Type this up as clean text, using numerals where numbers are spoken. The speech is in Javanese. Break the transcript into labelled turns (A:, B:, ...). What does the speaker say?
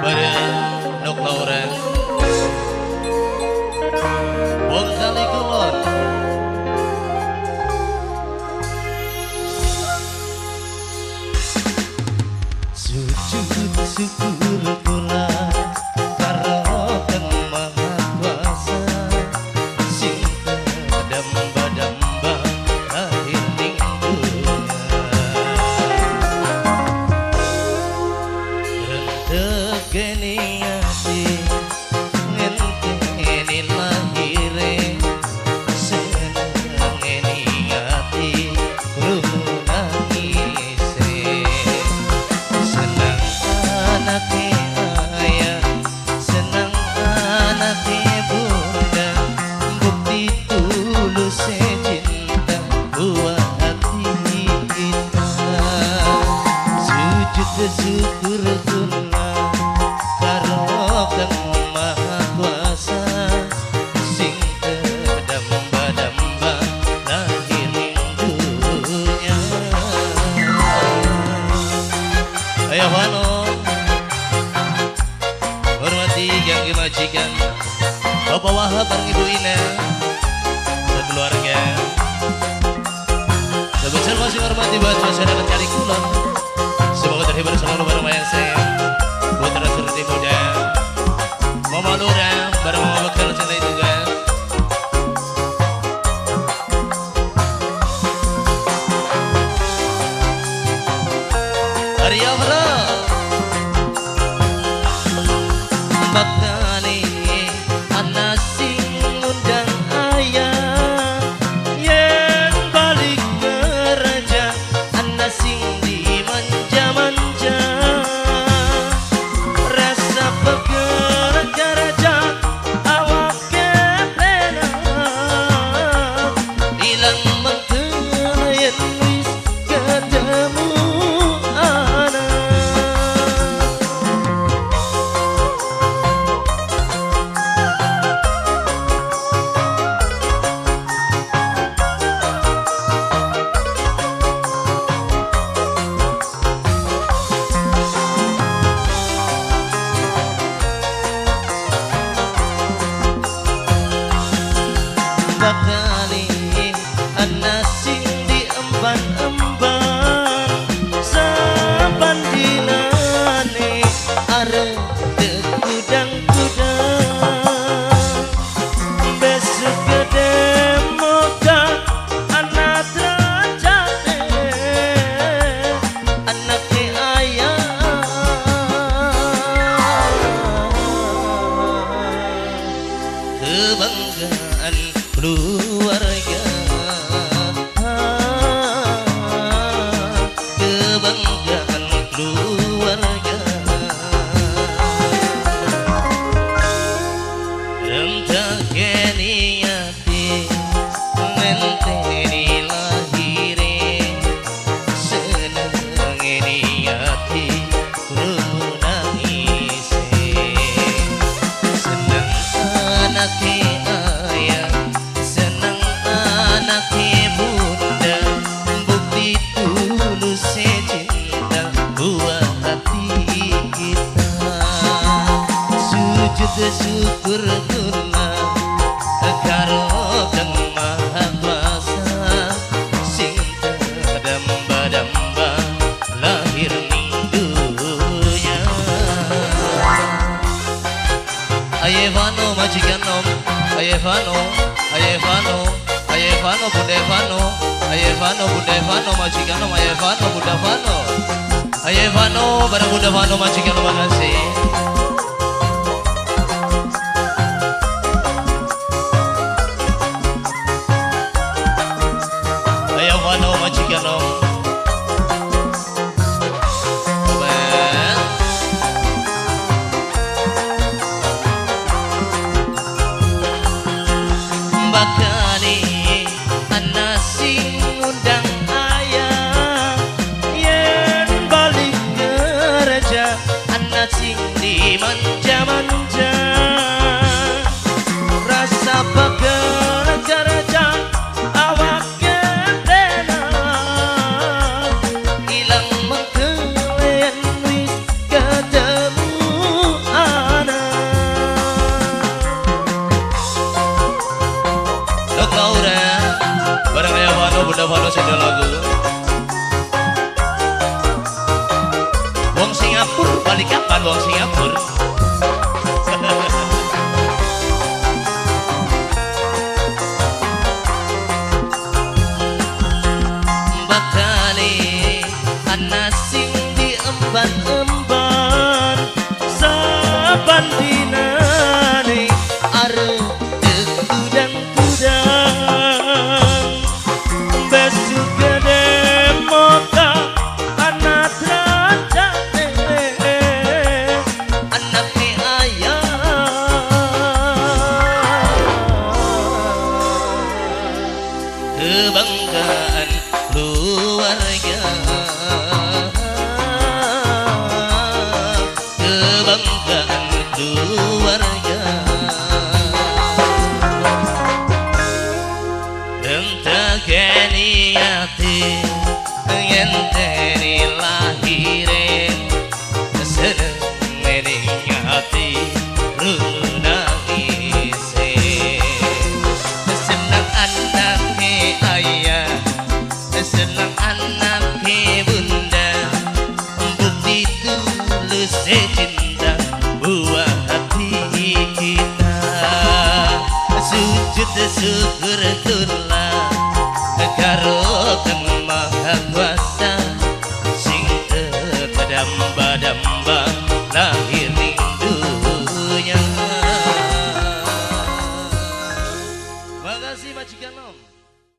A: Bareng Nok Laura Wong Kali Kulon. Sujud syukur kula karo Kang Maha Kuasa sing damba-damba lahir ning dunya. Rentegeni ati ngenteni lahire senengeni ati krungu nangise. Senang anake ayah, senang anake bunda, bukti tulus cinta buat hati kita. Sujud syukur kula karo Kang Maha Kuasa sing terdamba-damba lahir ning dunya. Ayo Vano, hormati ganggi majikan Bapak Wahab bareng Ibu Ina sekeluarga. Sebesar masih hormati buat masyarakat Kali Kulon. Semoga terhibur selalu bareng wayang saya Putra Surti Muda, Mama Lura bareng Mama Bekal Cintai juga. Arya Bro bakale ana sing ngundang ayah yen balik kerja, ana sing dimanja-manja. Rasa pegel kerja awake plena ilang mengkel yen wis ketemu anak. Bakale ana sing diemban-emban saban dinane arep kudang-kudang. Besok gede moga ana derajate anake ayah. Kebanggaan keluarga, kebanggaan keluarga. Rentegeni ati ngenteni lahire senengeni ati krungu nangise. Seneng anake ayah, seneng anake bunda, bukti tulus cinta buat hati kita. Sujud syukur kula karo Kang Maha Kuasa sing terdamba-damba lahir ning dunya. Aye Vano majikan nom, aye Vano, aye Vano, aye Vano Bunda Vano, aye Vano Bunda Vano majikan nom, aye Vano Bunda Vano, aye Vano bareng Bunda Vano majikan nom, makasih. Ayo Vano majikan nom. Bakale ana sing ngundang ayah yen balik kerja, ana sing dimanja-manja. Rasa pegel kerja awake plena Bunda Fano sendal lagu. Wong Singapura balik kapan wong Singapura? Bakale ana sing diemban-emban saban dinane arep kudang-kudang besuk gede mota anak derajate anake ayah kebanggaan keluarga, kebanggaan keluarga. Entegeni ati ngenteni lahire seneng ning ati krungu nangise seneng anake ayah seneng anake bunda bukti tulus cinta buah hati kita sujud syukur tula karo